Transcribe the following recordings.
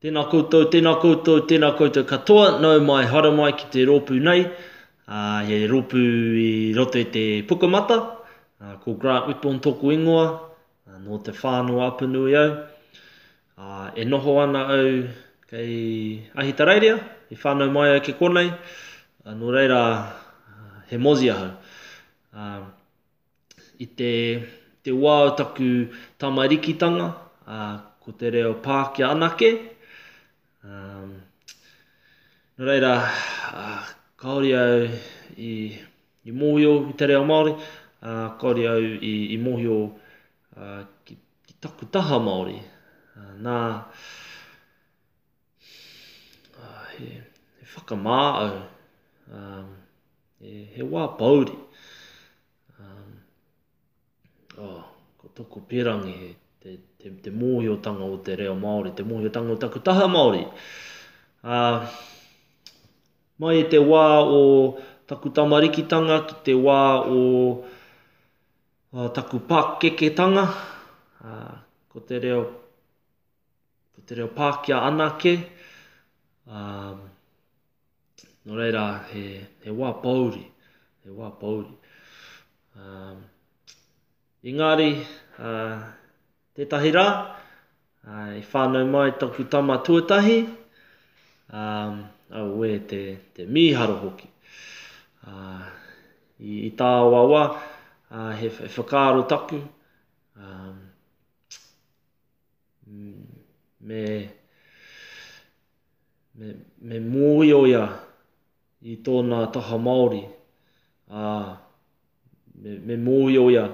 Tēnā koutou, tēnā koutou, tēnā koutou katoa, nau mai, haere mai ki te rōpū nei, ā, he rōpū i roto i te Pukamata, ā, ko Grant Whitbourne tōku ingoa, ā, nō Te Whānau-a-Apanui au, ā, e noho ana au kei Ahitereiria, i whānau mai au ki konei, ā, nō reira, he Mozzie ahau. Ā, I te, te wā o taku tamarikitanga, ā, ko te reo Pākehā anake. Ā, nō reira, ā, kāore au i, i mōhio i te reo Māori, ā, kāore au i, i mōhio ā, ki, ki taku taha Māori. Ā, nā, ā, he, he whakamā au. Ā, he, he wā pōuri. Um, oh, ko toko perangi he te, te, te mōhiotanga o te reo Māori, te mōhiotanga o taku taha Māori. Uh, mai i te wā o taku tamarikitanga ki te wā o uh, taku pakeketanga, uh, ko te reo ko te reo Pākehā anake, um, Nō reira, he, he wā pōuri, he wā pōuri. Um, engari, uh, tētahi rā, uh, i whānau mai taku tama tuatahi, um, auē, te, te mīharo hoki. Uh, i, i tāua wā, uh, he, he whakaaro taku, um, me, me, me mōhio ia i tōna taha Māori, ā, me, me mōhio ia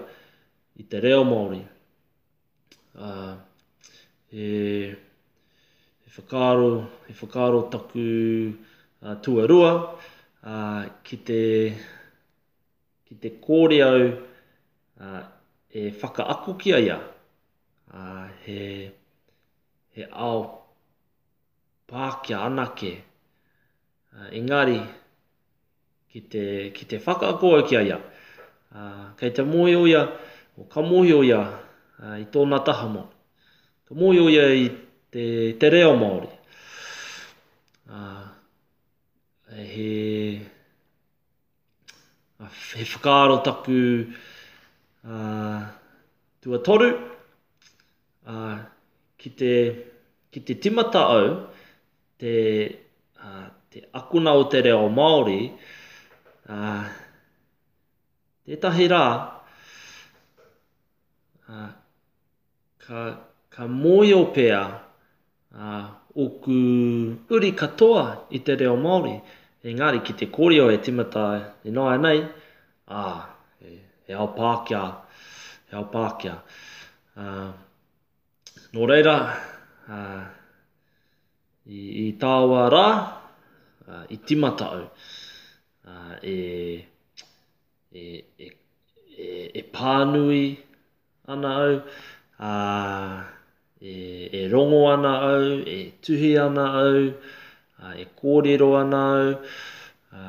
i te reo Māori. Ā, he, he whakaaro, he whakaaro taku uh, tuarua uh, ki te, ki te kore au uh, e whakaako ki a ia, uh, he, he ao Pākehā anake, engari ki te, ki te whakaako au ki a ia. Kei te mōhio ia, ka mōhio ia i tōna taha Māori. Ka mōhio ia i te, te reo Māori. He, he whakaaro taku tuatoru, ki te, ki te timata au te, te akona o te reo Māori, tētahi rā, ka, ka mōio pea ōku uri katoa i te reo Māori, engari ki te kore au e timata ināianei, ā, he, he ao Pākehā, he ao Pākehā. Ā, nō reira, ā, i, i tāua rā, ā, i timata au, ā, e, e, e, e, e pānui ana au, ā, e, e rongo ana au, e tuhi ana au, ā, e kōrero ana au, ā,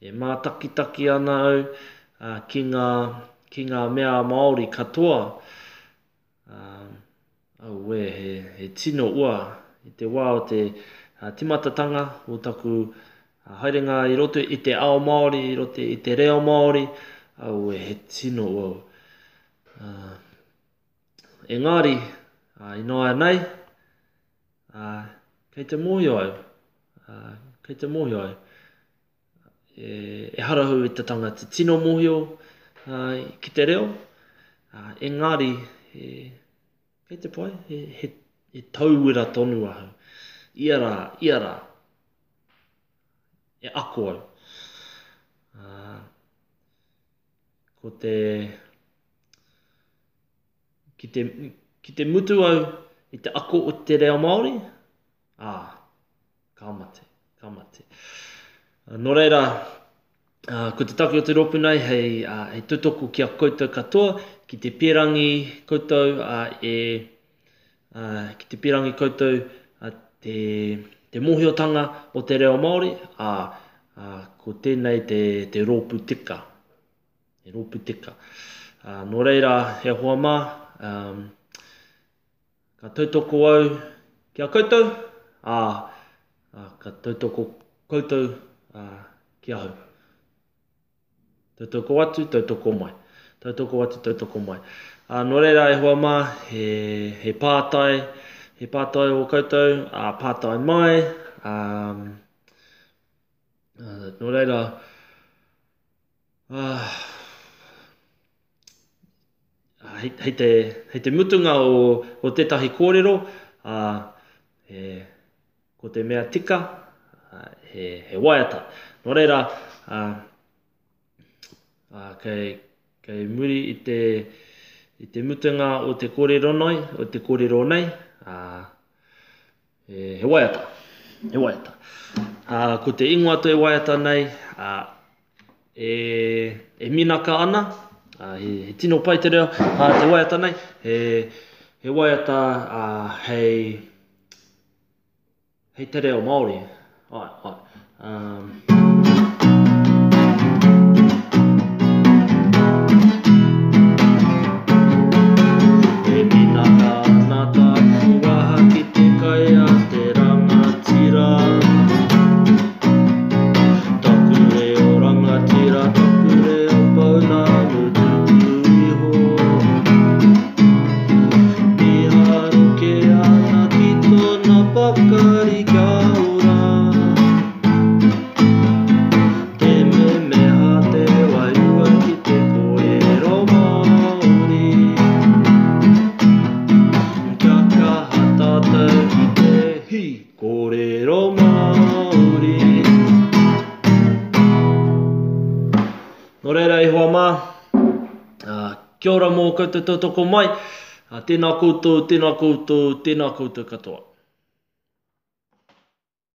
e mātakitaki ana au ā, ki ngā, ki ngā mea Māori katoa. Ā, auē, he, he tino ua i te wā o te timatatanga o taku haerenga i roto i te ao Māori, i roto i te reo Māori, auē, he tino uaua. Ā, engari, ā, ināianei, ā, kei te mōhio au, ā, kei te mōhio au, e, ehara au i te tangata tino mōhio ā, ki te reo, ā, engari, he, kei te pai, he, he, he tauira tonu ahau. Ia rā, ia rā, e ako au. Ā, ko te, ki te, ki te mutu au i te ako o te reo Māori, ā, ka mate, ka mate. Nō reira, ko te take o te rōpū nei hei, hei tautoko ki a koutou katoa, ki te pīrangi koutou e, ki te pīrangi koutou te, te mōhiotanga o te reo Māori, ā, ko tēnei te, te rōpū tika. He rōpū tika. Nō reira, e hoa mā, um, ka tautoko au ki a koutou, ā, ā, ka tautoko koutou ā, ki ahau. Tautoko atu, tautoko mai. Tautoko atu, tautoko mai. Ā, nō reira e hoa mā, he, he pātai, he pātai o koutou, ā, pātai mai, ā, ā, nō reira, ā, hei, hei, te, hei te mutunga o, o tētahi kōrero, ā, he, ko te mea tika, he, he waiata. Nō reira, ā, ā, kei, kei muri i te, i te mutunga o te kōrero nei, o te kōrero nei, ā, he, he waiata, he waiata. Ā, ko te ingoa te waiata nei, ā, e, e minaka ana, ā, he, he tino pai te reo, ā, te waiata nei, he, he waiata ā, hei, hei te reo Māori. Ai, ai. Um, E minaka ana tāku waha ki te kai a te rangatira. Taku reo rangatira, taku reo pounamu tuku iho. Miharo ke ana ki tona pakari kia ora. Te memeha te wairua ki te kōrero Māori. Kia kaha tātou ki te hī kōrero Māori. Nō reira e hoa mā, kia ora mō koutou tautoko mai. Tēnā koutou, tēnā koutou, tēnā koutou katoa.